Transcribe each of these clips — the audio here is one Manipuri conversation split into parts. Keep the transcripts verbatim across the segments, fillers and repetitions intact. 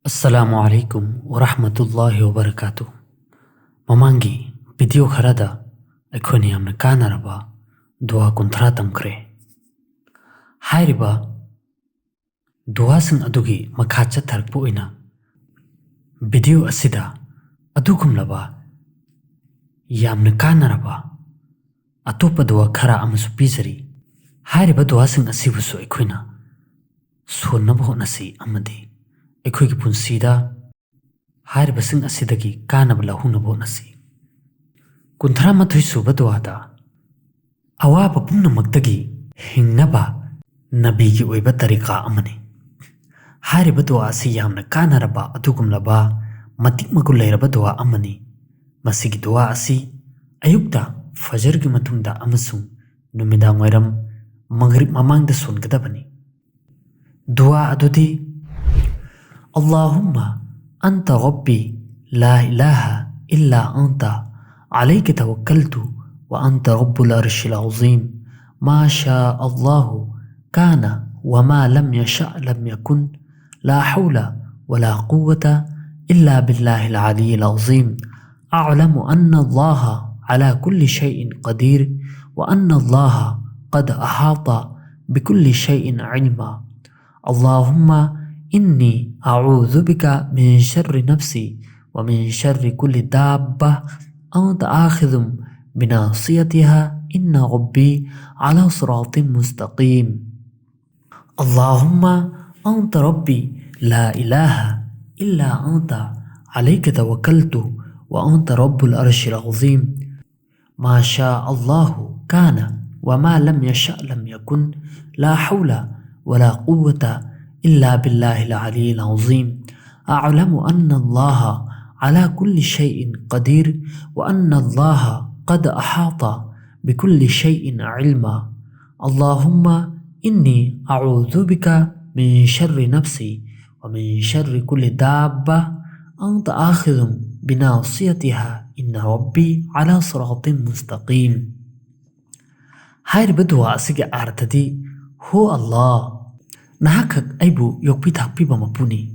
ꯑꯁꯂꯥꯃꯨ ꯑꯂꯥꯏꯀꯨꯝ ꯋꯔꯍꯃꯇꯨꯜꯂꯥꯍꯤ ꯋꯕꯔꯀꯥꯇꯨ꯫ ꯃꯃꯥꯡꯒꯤ ꯚꯤꯗꯤꯑꯣ ꯈꯔꯗ ꯑꯩꯈꯣꯏꯅ ꯌꯥꯝꯅ ꯀꯥꯟꯅꯔꯕ ꯗꯨꯋꯥ ꯀꯨꯟꯊ꯭ꯔꯥ ꯇꯝꯈ꯭ꯔꯦ꯫ ꯍꯥꯏꯔꯤꯕ ꯗꯨꯋꯥꯁꯤꯡ ꯑꯗꯨꯒꯤ ꯃꯈꯥ ꯆꯠꯊꯔꯛꯄ ꯑꯣꯏꯅ ꯚꯤꯗꯤꯑꯣ ꯑꯁꯤꯗ ꯑꯗꯨꯒꯨꯝꯂꯕ ꯌꯥꯝꯅ ꯀꯥꯟꯅꯔꯕ ꯑꯇꯣꯞꯄ ꯗꯨꯋꯥ ꯈꯔ ꯑꯃꯁꯨ ꯄꯤꯖꯔꯤ꯫ ꯍꯥꯏꯔꯤꯕ ꯗꯨꯋꯥꯁꯤꯡ ꯑꯁꯤꯕꯨꯁꯨ ꯑꯩꯈꯣꯏꯅ ꯁꯣꯟꯅꯕ ꯍꯣꯠꯅꯁꯤ ꯑꯃꯗꯤ ꯑꯩꯈꯣꯏꯒꯤ ꯄꯨꯟꯁꯤꯗ ꯍꯥꯏꯔꯤꯕꯁꯤꯡ ꯑꯁꯤꯗꯒꯤ ꯀꯥꯟꯅꯕ ꯂꯧꯍꯧꯅꯕ ꯍꯣꯠꯅꯁꯤ꯫ ꯀꯨꯟꯊ꯭ꯔꯥ ꯃꯥꯊꯣꯏ ꯁꯨꯕ ꯗꯨꯋꯥꯗ ꯑꯋꯥꯕ ꯄꯨꯝꯅꯃꯛꯇꯒꯤ ꯍꯤꯡꯅꯕ ꯅꯕꯤꯒꯤ ꯑꯣꯏꯕ ꯇꯔꯤꯀꯥ ꯑꯃꯅꯤ꯫ ꯍꯥꯏꯔꯤꯕ ꯗꯨꯋꯥ ꯑꯁꯤ ꯌꯥꯝꯅ ꯀꯥꯟꯅꯔꯕ ꯑꯗꯨꯒꯨꯝꯂꯕ ꯃꯇꯤꯛ ꯃꯒꯨꯟ ꯂꯩꯔꯕ ꯗꯨꯋꯥ ꯑꯃꯅꯤ꯫ ꯃꯁꯤꯒꯤ ꯗꯨꯋꯥ ꯑꯁꯤ ꯑꯌꯨꯛꯇ ꯐꯖꯔꯒꯤ ꯃꯇꯨꯡꯗ ꯑꯃꯁꯨꯡ ꯅꯨꯃꯤꯗꯥꯡ ꯋꯥꯏꯔꯝ ꯃꯒꯔꯤꯕ ꯃꯃꯥꯡꯗ ꯁꯣꯟꯒꯗꯕꯅꯤ꯫ ꯗꯨꯋꯥ ꯑꯗꯨꯗꯤ: اللهم أنت ربي لا إله إلا أنت عليك توكلت وأنت رب العرش العظيم ما شاء الله كان وما لم يشأ لم يكن لا حول ولا قوة إلا بالله العلي العظيم أعلم أن الله على كل شيء قدير وأن الله قد أحاط بكل شيء علما اللهم إني أعوذ بك من شر نفسي ومن شر كل دابة أنت آخذ بناصيتها إن ربي على صراط مستقيم. اللهم أنت ربي لا إله إلا أنت عليك توكلت وأنت رب العرش العظيم ما شاء الله كان وما لم يشأ لم يكن لا حول ولا قوة إلا بالله العلي العظيم أعلم أن الله على كل شيء قدير وأن الله قد أحاط بكل شيء علما اللهم إني أعوذ بك من شر نفسي ومن شر كل دابة أنت آخذ بناصيتها إن ربي على صراط مستقيم. ꯍꯥꯏꯔꯤꯕ ꯗꯨꯋꯥ ꯑꯁꯤꯒꯤ ꯑꯥꯔꯊꯗꯤ: ꯍꯣ ꯑꯜꯂꯥꯍ, ꯅꯍꯥꯛꯈꯛ ꯑꯩꯕꯨ ꯌꯣꯛꯄꯤ ꯊꯥꯛꯄꯤꯕ ꯃꯄꯨꯅꯤ꯫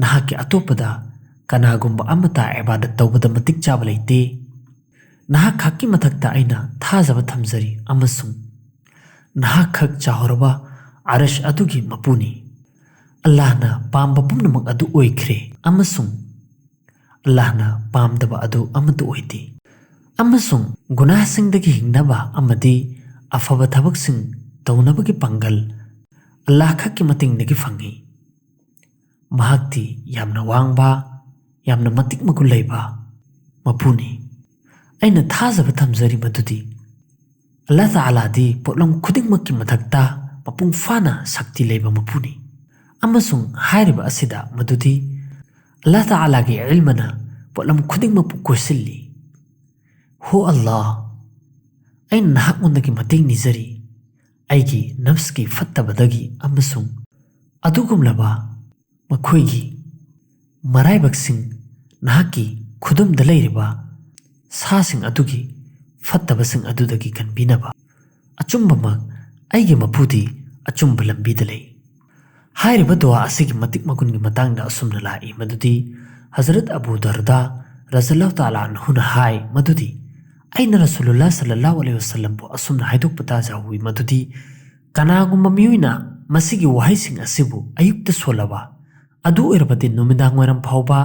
ꯅꯍꯥꯛꯀꯤ ꯑꯇꯣꯞꯄꯗ ꯀꯅꯥꯒꯨꯝꯕ ꯑꯃꯠꯇ ꯏꯕꯥꯗꯠ ꯇꯧꯕꯗ ꯃꯇꯤꯛ ꯆꯥꯕ ꯂꯩꯇꯦ꯫ ꯅꯍꯥꯛ ꯈꯛꯀꯤ ꯃꯊꯛꯇ ꯑꯩꯅ ꯊꯥꯖꯕ ꯊꯝꯖꯔꯤ ꯑꯃꯁꯨꯡ ꯅꯍꯥꯛ ꯈꯛ ꯆꯥꯎꯔꯕ ꯑꯔꯁ ꯑꯗꯨꯒꯤ ꯃꯄꯨꯅꯤ꯫ ꯑꯜꯂꯥꯍꯅ ꯄꯥꯝꯕ ꯄꯨꯝꯅꯃꯛ ꯑꯗꯨ ꯑꯣꯏꯈ꯭ꯔꯦ ꯑꯃꯁꯨꯡ ꯑꯜꯂꯥꯍꯅ ꯄꯥꯝꯗꯕ ꯑꯗꯨ ꯑꯃꯠꯇ ꯑꯣꯏꯗꯦ꯫ ꯑꯃꯁꯨꯡ ꯒꯨꯅꯥꯍꯁꯤꯡꯗꯒꯤ ꯍꯤꯡꯅꯕ ꯑꯃꯗꯤ ꯑꯐꯕ ꯊꯕꯛꯁꯤꯡ ꯇꯧꯅꯕꯒꯤ ꯄꯥꯡꯒꯜ ꯑꯜꯂꯥꯍ ꯈꯛꯀꯤ ꯃꯇꯦꯡꯗꯒꯤ ꯐꯪꯏ꯫ ꯃꯍꯥꯛꯇꯤ ꯌꯥꯝꯅ ꯋꯥꯡꯕ, ꯌꯥꯝꯅ ꯃꯇꯤꯛ ꯃꯒꯨꯟ ꯂꯩꯕ ꯃꯄꯨꯅꯤ꯫ ꯑꯩꯅ ꯊꯥꯖꯕ ꯊꯝꯖꯔꯤ ꯃꯗꯨꯗꯤ ꯑꯜꯂꯥꯍ ꯇꯥꯂꯥꯗꯤ ꯄꯣꯠꯂꯝ ꯈꯨꯗꯤꯡꯃꯛꯀꯤ ꯃꯊꯛꯇ ꯃꯄꯨꯡ ꯐꯥꯅ ꯁꯛꯇꯤ ꯂꯩꯕ ꯃꯄꯨꯅꯤ꯫ ꯑꯃꯁꯨꯡ ꯍꯥꯏꯔꯤꯕ ꯑꯁꯤꯗ ꯃꯗꯨꯗꯤ ꯑꯜꯂꯥꯍ ꯇꯥꯂꯥꯒꯤ ꯏꯜꯃꯅ ꯄꯣꯠꯂꯝ ꯈꯨꯗꯤꯡꯃꯛꯄꯨ ꯀꯣꯏꯁꯤꯜꯂꯤ꯫ ꯍꯣ ꯑꯜꯂꯥꯍ, ꯑꯩꯅ ꯅꯍꯥꯛꯉꯣꯟꯗꯒꯤ ꯃꯇꯦꯡ ꯅꯤꯖꯔꯤ, ꯑꯩꯒꯤ ꯅꯐꯁꯀꯤ ꯐꯠꯇꯕꯗꯒꯤ ꯑꯃꯁꯨꯡ ꯑꯗꯨꯒꯨꯝꯂꯕ ꯃꯈꯣꯏꯒꯤ ꯃꯔꯥꯏꯕꯛꯁꯤꯡ, ꯅꯍꯥꯛꯀꯤ ꯈꯨꯗꯨꯝꯗ ꯂꯩꯔꯤꯕ ꯁꯥꯁꯤꯡ ꯑꯗꯨꯒꯤ ꯐꯠꯇꯕꯁꯤꯡ ꯑꯗꯨꯗꯒꯤ ꯀꯟꯕꯤꯅꯕ꯫ ꯑꯆꯨꯝꯕꯃꯛ ꯑꯩꯒꯤ ꯃꯄꯨꯗꯤ ꯑꯆꯨꯝꯕ ꯂꯝꯕꯤꯗ ꯂꯩ꯫ ꯍꯥꯏꯔꯤꯕ ꯗꯨꯋꯥ ꯑꯁꯤꯒꯤ ꯃꯇꯤꯛ ꯃꯒꯨꯟꯒꯤ ꯃꯇꯥꯡꯗ ꯑꯁꯨꯝꯅ ꯂꯥꯛꯏ ꯃꯗꯨꯗꯤ ꯍꯖꯔꯠ ꯑꯕꯨ ꯗꯔꯗꯥ ꯔꯖꯜꯂꯥꯍꯨ ꯇꯥꯂꯥ ꯑꯟꯍꯨꯅ ꯍꯥꯏ ꯃꯗꯨꯗꯤ ꯑꯩꯅ ꯔꯁꯨꯂꯨꯜꯂꯥꯍ ꯁꯜꯂꯜꯂꯥꯍꯨ ꯑꯂꯩꯍꯤ ꯋꯁꯜꯂꯝꯕꯨ ꯑꯁꯨꯝꯅ ꯍꯥꯏꯗꯣꯛꯄ ꯇꯥꯖꯍꯧꯋꯤ ꯃꯗꯨꯗꯤ ꯀꯅꯥꯒꯨꯝꯕ ꯃꯤꯑꯣꯏꯅ ꯃꯁꯤꯒꯤ ꯋꯥꯍꯩꯁꯤꯡ ꯑꯁꯤꯕꯨ ꯑꯌꯨꯛꯇ ꯁꯣꯜꯂꯕ, ꯑꯗꯨ ꯑꯣꯏꯔꯕꯗꯤ ꯅꯨꯃꯤꯗꯥꯡ ꯋꯥꯏꯔꯝ ꯐꯥꯎꯕ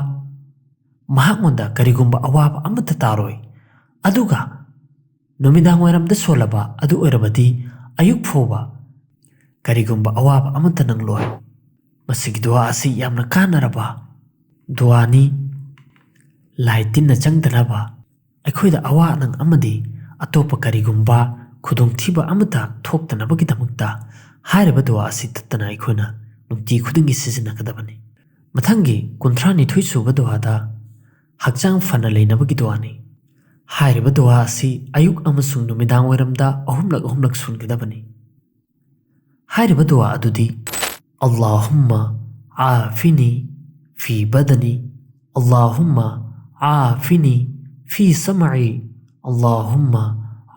ꯃꯍꯥꯛꯉꯣꯟꯗ ꯀꯔꯤꯒꯨꯝꯕ ꯑꯋꯥꯕ ꯑꯃꯠꯇ ꯇꯥꯔꯣꯏ꯫ ꯑꯗꯨꯒ ꯅꯨꯃꯤꯗꯥꯡ ꯋꯥꯏꯔꯝꯗ ꯁꯣꯜꯂꯕ, ꯑꯗꯨ ꯑꯣꯏꯔꯕꯗꯤ ꯑꯌꯨꯛ ꯐꯥꯎꯕ ꯀꯔꯤꯒꯨꯝꯕ ꯑꯋꯥꯕ ꯑꯃꯠꯇ ꯅꯪꯂꯣꯏ꯫ ꯃꯁꯤꯒꯤ ꯗꯨꯋꯥ ꯑꯁꯤ ꯌꯥꯝꯅ ꯀꯥꯟꯅꯔꯕ ꯗꯨꯋꯥꯅꯤ꯫ ꯂꯥꯏ ꯇꯤꯟꯅ ꯆꯪꯗꯅꯕ, ꯑꯩꯈꯣꯏꯗ ꯑꯋꯥ ꯑꯅꯪ ꯑꯃꯗꯤ ꯑꯇꯣꯞꯄ ꯀꯔꯤꯒꯨꯝꯕ ꯈꯨꯗꯣꯡꯊꯤꯕ ꯑꯃꯠꯇ ꯊꯣꯛꯇꯅꯕꯒꯤꯗꯃꯛꯇ ꯍꯥꯏꯔꯤꯕ ꯗꯨꯋꯥ ꯑꯁꯤ ꯇꯠꯇꯅ ꯑꯩꯈꯣꯏꯅ ꯅꯨꯡꯇꯤ ꯈꯨꯗꯤꯡꯒꯤ ꯁꯤꯖꯤꯟꯅꯒꯗꯕꯅꯤ꯫ ꯃꯊꯪꯒꯤ ꯀꯨꯟꯊ꯭ꯔꯥ ꯅꯤꯊꯣꯏ ꯁꯨꯕ ꯗꯨꯋꯥꯗ ꯍꯛꯆꯥꯡ ꯐꯅ ꯂꯩꯅꯕꯒꯤ ꯗꯨꯋꯥꯅꯤ꯫ ꯍꯥꯏꯔꯤꯕ ꯗꯨꯋꯥ ꯑꯁꯤ ꯑꯌꯨꯛ ꯑꯃꯁꯨꯡ ꯅꯨꯃꯤꯗꯥꯡ ꯋꯥꯏꯔꯝꯗ ꯑꯍꯨꯝꯂꯛ ꯑꯍꯨꯝꯂꯛ ꯁꯣꯟꯒꯗꯕꯅꯤ꯫ ꯍꯥꯏꯔꯤꯕ ꯗꯨꯋꯥ ꯑꯗꯨꯗꯤ اللهم عافني في بدني، اللهم عافني في سمعي، اللهم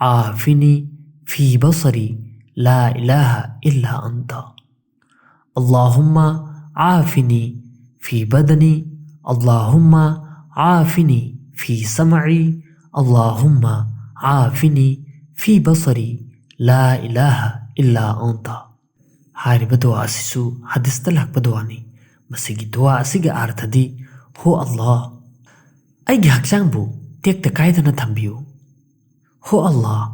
عافني في بصري، لا إله إلا أنت. اللهم عافني في بدني، اللهم عافني في سمعي، اللهم عافني في بصري، لا إله إلا أنت. ꯍꯥꯏꯔꯤꯕ ꯗꯨꯋꯥ ꯑꯁꯤꯁꯨ ꯍꯗꯤꯁꯇ ꯂꯥꯛꯄ ꯗꯨꯋꯥꯅꯤ꯫ ꯃꯁꯤꯒꯤ ꯗꯨꯋꯥ ꯑꯁꯤꯒꯤ ꯑꯥꯔꯊꯗꯤ, ꯍꯣ ꯑꯜꯂꯥꯍ, ꯑꯩꯒꯤ ꯍꯛꯆꯥꯡꯕꯨ ꯇꯦꯛꯇ ꯀꯥꯏꯗꯅ ꯊꯝꯕꯤꯌꯨ꯫ ꯍꯣ ꯑꯜꯂꯥꯍ,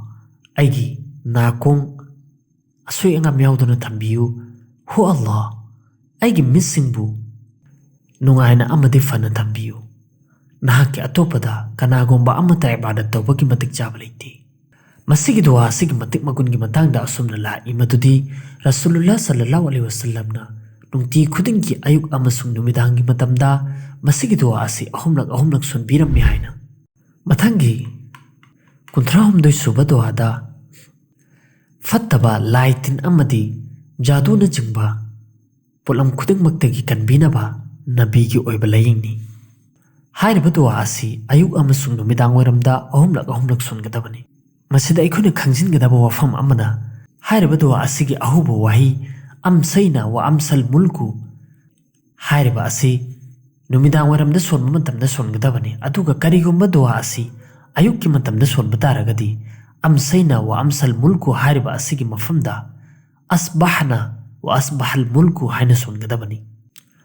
ꯑꯩꯒꯤ ꯅꯥꯀꯣꯡ ꯑꯁꯣꯏ ꯑꯉꯥꯝ ꯌꯥꯎꯗꯅ ꯊꯝꯕꯤꯌꯨ꯫ ꯍꯣ ꯑꯜꯂꯥꯍ, ꯑꯩꯒꯤ ꯃꯤꯠꯁꯤꯡꯕꯨ ꯅꯨꯡꯉꯥꯏꯅ ꯑꯃꯗꯤ ꯐꯅ ꯊꯝꯕꯤꯌꯨ꯫ ꯅꯍꯥꯛꯀꯤ ꯑꯇꯣꯞꯄꯗ ꯀꯅꯥꯒꯨꯝꯕ ꯑꯃꯠꯇ ꯏꯕꯥꯗꯠ ꯇꯧꯕꯒꯤ ꯃꯇꯤꯛ ꯆꯥꯕ ꯂꯩꯇꯦ꯫ ꯃꯁꯤꯒꯤ ꯗꯨꯋꯥ ꯑꯁꯤꯒꯤ ꯃꯇꯤꯛ ꯃꯒꯨꯟꯒꯤ ꯃꯇꯥꯡꯗ ꯑꯁꯨꯝꯅ ꯂꯥꯛꯏ ꯃꯗꯨꯗꯤ, ꯔꯁꯨꯂꯨꯜꯂꯥꯍ ꯁꯜꯂꯜꯂꯥꯍꯨ ꯑꯂꯩꯍꯤ ꯋꯁꯜꯂꯝꯅ ꯅꯨꯡꯇꯤ ꯈꯨꯗꯤꯡꯒꯤ ꯑꯌꯨꯛ ꯑꯃꯁꯨꯡ ꯅꯨꯃꯤꯗꯥꯡꯒꯤ ꯃꯇꯝꯗ ꯃꯁꯤꯒꯤ ꯗꯨꯋꯥ ꯑꯁꯤ ꯑꯍꯨꯝꯂꯛ ꯑꯍꯨꯝꯂꯛ ꯁꯣꯟꯕꯤꯔꯝꯃꯤ ꯍꯥꯏꯅ꯫ ꯃꯊꯪꯒꯤ ꯀꯨꯟꯊ꯭ꯔꯥ ꯍꯨꯝꯗꯣꯏ ꯁꯨꯕ ꯗꯨꯋꯥꯗ, ꯐꯠꯇꯕ ꯂꯥꯏ ꯇꯤꯟ ꯑꯃꯗꯤ ꯖꯥꯗꯨꯅꯆꯤꯡꯕ ꯄꯣꯠꯂꯝ ꯈꯨꯗꯤꯡꯃꯛꯇꯒꯤ ꯀꯟꯕꯤꯅꯕ ꯅꯕꯤꯒꯤ ꯑꯣꯏꯕ ꯂꯥꯏꯌꯦꯡꯅꯤ꯫ ꯍꯥꯏꯔꯤꯕ ꯗꯨꯋꯥ ꯑꯁꯤ ꯑꯌꯨꯛ ꯑꯃꯁꯨꯡ ꯅꯨꯃꯤꯗꯥꯡ ꯋꯥꯏꯔꯝꯗ ꯑꯍꯨꯝꯂꯛ ꯑꯍꯨꯝꯂꯛ ꯁꯣꯟꯒꯗꯕꯅꯤ꯫ ꯃꯁꯤꯗ ꯑꯩꯈꯣꯏꯅ ꯈꯪꯖꯤꯟꯒꯗꯕ ꯋꯥꯐꯝ ꯑꯃꯅ, ꯍꯥꯏꯔꯤꯕ ꯗꯨꯋꯥ ꯑꯁꯤꯒꯤ ꯑꯍꯧꯕ ꯋꯥꯍꯩ "ꯑꯝꯁꯩꯅ ꯋꯥ ꯑꯝꯁꯜ ꯃꯨꯜꯀꯨ" ꯍꯥꯏꯔꯤꯕ ꯑꯁꯤ ꯅꯨꯃꯤꯗꯥꯡ ꯋꯥꯏꯔꯝꯗ ꯁꯣꯟꯕ ꯃꯇꯝꯗ ꯁꯣꯟꯒꯗꯕꯅꯤ꯫ ꯑꯗꯨꯒ ꯀꯔꯤꯒꯨꯝꯕ ꯗꯨꯋꯥ ꯑꯁꯤ ꯑꯌꯨꯛꯀꯤ ꯃꯇꯝꯗ ꯁꯣꯟꯕ ꯇꯥꯔꯒꯗꯤ, "ꯑꯝꯁꯩꯅ ꯋꯥ ꯑꯝꯁꯜ ꯃꯨꯜꯀꯨ" ꯍꯥꯏꯔꯤꯕ ꯑꯁꯤꯒꯤ ꯃꯐꯝꯗ "ꯑꯁꯕꯥꯍꯅ ꯋꯥ ꯑꯁꯕꯥꯍꯜ ꯃꯨꯜꯀꯨ" ꯍꯥꯏꯅ ꯁꯣꯟꯒꯗꯕꯅꯤ꯫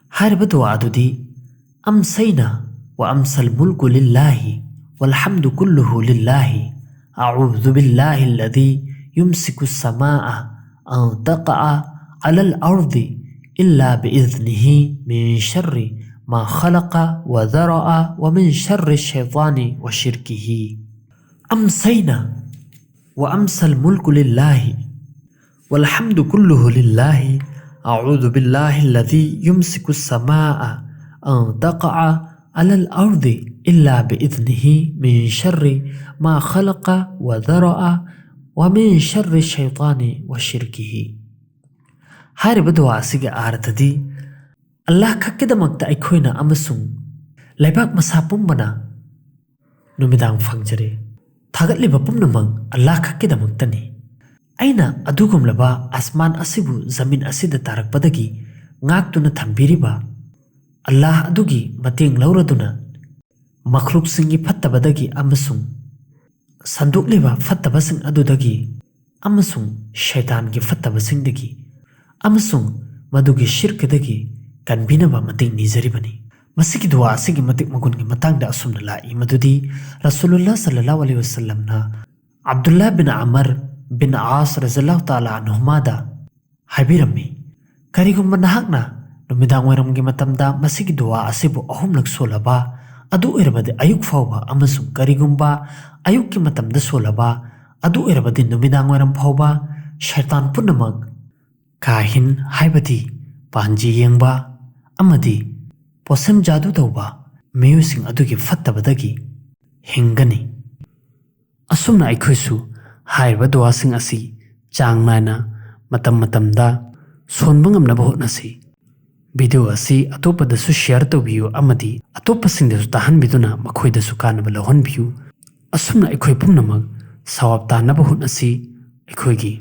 ꯍꯥꯏꯔꯤꯕ ꯗꯨꯋꯥ ꯑꯗꯨꯗꯤ, "أمسينا وأمسى الملك لله والحمد كله لله، أعوذ بالله الذي يمسك السماء أن تقع على الأرض إلا بإذنه، من شر ما خلق وذرأ، ومن شر الشيطان وشركه." أمسينا وأمسى الملك لله والحمد كله لله، أعوذ بالله الذي يمسك السماء أن تقع على الأرض إلا بإذنه، من شر ما خلق وذرأ، ومن شر الشيطان وشركه. ꯍꯥꯏꯔꯤꯕ ꯗꯨꯋꯥ ꯑꯁꯤꯒꯤ ꯑꯥꯔꯊꯗꯤ, ꯑꯜꯂꯥꯍ ꯈꯛꯀꯤꯗꯃꯛꯇ ꯑꯩꯈꯣꯏꯅ ꯑꯃꯁꯨꯡ ꯂꯩꯕꯥꯛ ꯃꯁꯥ ꯄꯨꯝꯕꯅ ꯅꯨꯃꯤꯗꯥꯡ ꯐꯪꯖꯔꯦ꯫ ꯊꯥꯒꯠꯂꯤꯕ ꯄꯨꯝꯅꯃꯛ ꯑꯜꯂꯥꯍ ꯈꯛꯀꯤꯗꯃꯛꯇꯅꯤ꯫ ꯑꯩꯅ ꯑꯗꯨꯒꯨꯝꯂꯕ ꯑꯁꯃꯥꯟ ꯑꯁꯤꯕꯨ ꯖꯃꯤꯟ ꯑꯁꯤꯗ ꯇꯥꯔꯛꯄꯗꯒꯤ ꯉꯥꯛꯇꯨꯅ ꯊꯝꯕꯤꯔꯤꯕ ꯑꯜꯂꯥꯍ ꯑꯗꯨꯒꯤ ꯃꯇꯦꯡ ꯂꯧꯔꯗꯨꯅ ꯃꯈ꯭ꯂꯨꯛꯁꯤꯡꯒꯤ ꯐꯠꯇꯕꯗꯒꯤ ꯑꯃꯁꯨꯡ ꯁꯟꯗꯣꯛꯂꯤꯕ ꯐꯠꯇꯕꯁꯤꯡ ꯑꯗꯨꯗꯒꯤ ꯑꯃꯁꯨꯡ ꯁꯩꯇꯥꯟꯒꯤ ꯐꯠꯇꯕꯁꯤꯡꯗꯒꯤ ꯑꯃꯁꯨꯡ ꯃꯗꯨꯒꯤ ꯁꯤꯔꯀꯗꯒꯤ ꯀꯟꯕꯤꯅꯕ ꯃꯇꯦꯡ ꯅꯤꯖꯔꯤꯕꯅꯤ꯫ ꯃꯁꯤꯒꯤ ꯗꯨꯋꯥ ꯑꯁꯤꯒꯤ ꯃꯇꯤꯛ ꯃꯒꯨꯟꯒꯤ ꯃꯇꯥꯡꯗ ꯑꯁꯨꯝꯅ ꯂꯥꯛꯏ ꯃꯗꯨꯗꯤ, ꯔꯁꯨꯂꯨꯜꯂꯥꯍ ꯁꯜꯂꯜꯂꯥꯍꯨ ꯑꯂꯩꯍꯤ ꯋꯁꯜꯂꯝꯅ ꯑꯕꯗꯨꯜꯂꯥꯍ ꯕꯤꯟ ꯑꯃꯔ ꯕꯤꯟ ꯑꯥꯁ ꯔꯖꯜꯂꯥꯍꯨ ꯇꯥꯂꯥ ꯑꯟꯍꯨꯃꯥꯗ ꯍꯥꯏꯕꯤꯔꯝꯃꯤ, "ꯀꯔꯤꯒꯨꯝꯕ ꯅꯍꯥꯛꯅ ꯅꯨꯃꯤꯗꯥꯡ ꯋꯥꯏꯔꯝꯒꯤ ꯃꯇꯝꯗ ꯃꯁꯤꯒꯤ ꯗꯨꯋꯥ ꯑꯁꯤꯕꯨ ꯑꯍꯨꯝꯂꯛ ꯁꯣꯜꯂꯕ, ꯑꯗꯨ ꯑꯣꯏꯔꯕꯗꯤ ꯑꯌꯨꯛ ꯐꯥꯎꯕ, ꯑꯃꯁꯨꯡ ꯀꯔꯤꯒꯨꯝꯕ ꯑꯌꯨꯛꯀꯤ ꯃꯇꯝꯗ ꯁꯣꯜꯂꯕ, ꯑꯗꯨ ꯑꯣꯏꯔꯕꯗꯤ ꯅꯨꯃꯤꯗꯥꯡ ꯋꯥꯏꯔꯝ ꯐꯥꯎꯕ, ꯁꯩꯇꯥꯟ ꯄꯨꯝꯅꯃꯛ, ꯀꯥꯍꯤꯟ ꯍꯥꯏꯕꯗꯤ ꯄꯥꯟꯖꯤ ꯌꯦꯡꯕ ꯑꯃꯗꯤ ꯄꯣꯠꯁꯦꯝ ꯖꯥꯗꯨ ꯇꯧꯕ ꯃꯤꯑꯣꯏꯁꯤꯡ ꯑꯗꯨꯒꯤ ꯐꯠꯇꯕꯗꯒꯤ ꯍꯤꯡꯒꯅꯤ꯫" ꯑꯁꯨꯝꯅ ꯑꯩꯈꯣꯏꯁꯨ ꯍꯥꯏꯔꯤꯕ ꯗꯨꯋꯥꯁꯤꯡ ꯑꯁꯤ ꯆꯥꯡ ꯅꯥꯏꯅ ꯃꯇꯝ ꯃꯇꯝꯗ ꯁꯣꯟꯕ ꯉꯝꯅꯕ ꯍꯣꯠꯅꯁꯤ꯫ ꯚꯤꯗꯤꯑꯣ ꯑꯁꯤ ꯑꯇꯣꯞꯄꯗꯁꯨ ꯁꯤꯌꯔ ꯇꯧꯕꯤꯌꯨ ꯑꯃꯗꯤ ꯑꯇꯣꯞꯄꯁꯤꯡꯗꯁꯨ ꯇꯥꯍꯟꯕꯤꯗꯨꯅ ꯃꯈꯣꯏꯗꯁꯨ ꯀꯥꯟꯅꯕ ꯂꯧꯍꯟꯕꯤꯌꯨ꯫ ꯑꯁꯨꯝꯅ ꯑꯩꯈꯣꯏ ꯄꯨꯝꯅꯃꯛ ꯁꯋꯥꯕ ꯇꯥꯟꯅꯕ ꯍꯣꯠꯅꯁꯤ꯫ ꯑꯩꯈꯣꯏꯒꯤ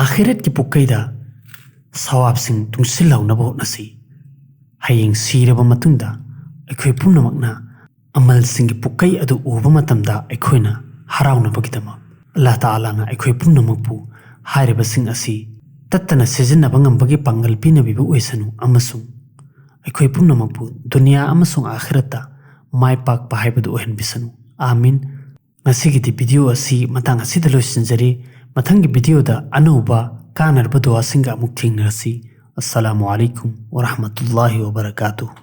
ꯑꯥꯈꯤꯔꯠꯀꯤ ꯄꯨꯀꯩꯗ ꯁꯋꯥꯕꯁꯤꯡ ꯇꯨꯡꯁꯤꯜꯍꯧꯅꯕ ꯍꯣꯠꯅꯁꯤ꯫ ꯍꯌꯦꯡ ꯁꯤꯔꯕ ꯃꯇꯨꯡꯗ ꯑꯩꯈꯣꯏ ꯄꯨꯝꯅꯃꯛꯅ ꯑꯃꯜꯁꯤꯡꯒꯤ ꯄꯨꯀꯩ ꯑꯗꯨ ꯎꯕ ꯃꯇꯝꯗ ꯑꯩꯈꯣꯏꯅ ꯍꯔꯥꯎꯅꯕꯒꯤꯗꯃꯛ ꯑꯜꯂꯥꯍ ꯇꯥꯂꯥꯅ ꯑꯩꯈꯣꯏ ꯄꯨꯝꯅꯃꯛꯄꯨ ꯍꯥꯏꯔꯤꯕꯁꯤꯡ ꯑꯁꯤ ꯇꯠꯇꯅ ꯁꯤꯖꯤꯟꯅꯕ ꯉꯝꯕꯒꯤ ꯄꯥꯡꯒꯜ ꯄꯤꯅꯕꯤꯕ ꯑꯣꯏꯁꯅꯨ, ꯑꯃꯁꯨꯡ ꯑꯩꯈꯣꯏ ꯄꯨꯝꯅꯃꯛꯄꯨ ꯗꯨꯅꯤꯌꯥ ꯑꯃꯁꯨꯡ ꯑꯥꯈꯤꯔꯠꯇ ꯃꯥꯏ ꯄꯥꯛꯄ ꯍꯥꯏꯕꯗꯨ ꯑꯣꯏꯍꯟꯕꯤꯁꯅꯨ꯫ ꯑꯥꯃꯤꯟ꯫ ꯉꯁꯤꯒꯤꯗꯤ ꯚꯤꯗꯤꯑꯣ ꯑꯁꯤ ꯃꯇꯥꯡ ꯑꯁꯤꯗ ꯂꯣꯏꯁꯤꯟꯖꯔꯤ꯫ ꯃꯊꯪꯒꯤ ꯚꯤꯗꯤꯑꯣꯗ ꯑꯅꯧꯕ ꯀꯥꯟꯅꯔꯕ ꯗꯨꯋꯥꯁꯤꯡꯒ ꯑꯃꯨꯛ ꯊꯦꯡꯅꯔꯁꯤ꯫ ꯑꯁꯁꯂꯥꯃꯨ ꯑꯂꯩꯀꯨꯝ ꯋꯔꯍꯃꯇꯨꯜꯂꯥꯍꯤ ꯋꯕꯔꯀꯥꯇꯨꯍ꯫